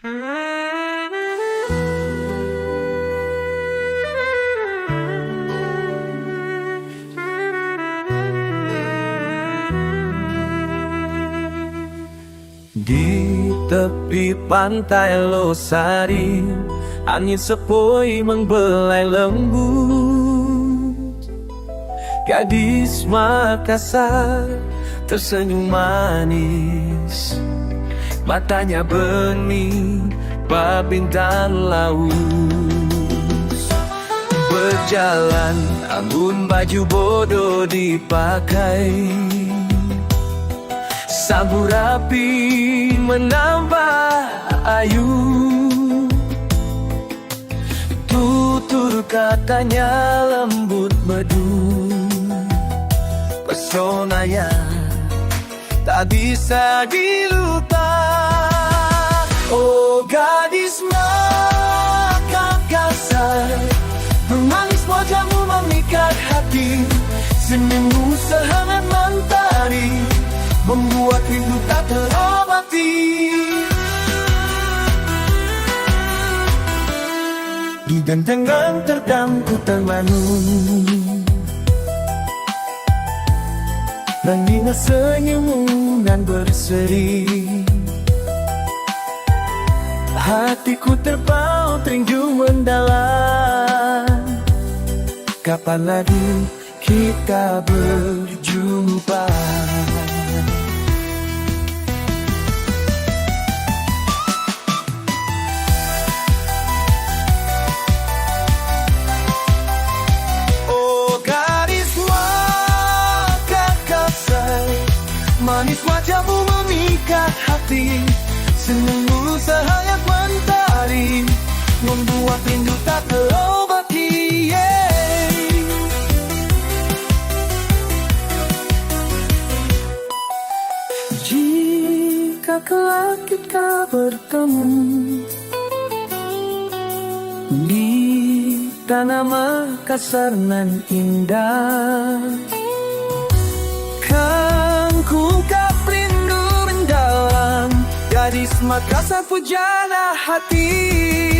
Di tepi pantai Losari, angin sepoi membelai lembut. Gadis Makassar tersenyum manis, matanya bening bak bintang laut. Berjalan anggun baju bodo dipakai, sabu rapi menambah ayu. Tutur katanya lembut merdu, pesonanya tak bisa dilupa. Oh gadis Makassar, manis wajahmu memikat hati, senyummu sehangat mentari, membuat rindu tak terobati. Di gentengan terdampku termangu, mengingat senyummu nan berseri. Hatiku terpaut rindu mendalam. Kapan lagi kita berjumpa? Oh gadis Makassar, manis wajahmu memikat hati, senyummu sehangat mentari, membuat rindu tak terobati. Yeah. Jika kelak kita bertemu di tanah Makassar nan indah, kan ku ungkap rindu mendalam. Gadis Makassar, pujana hati.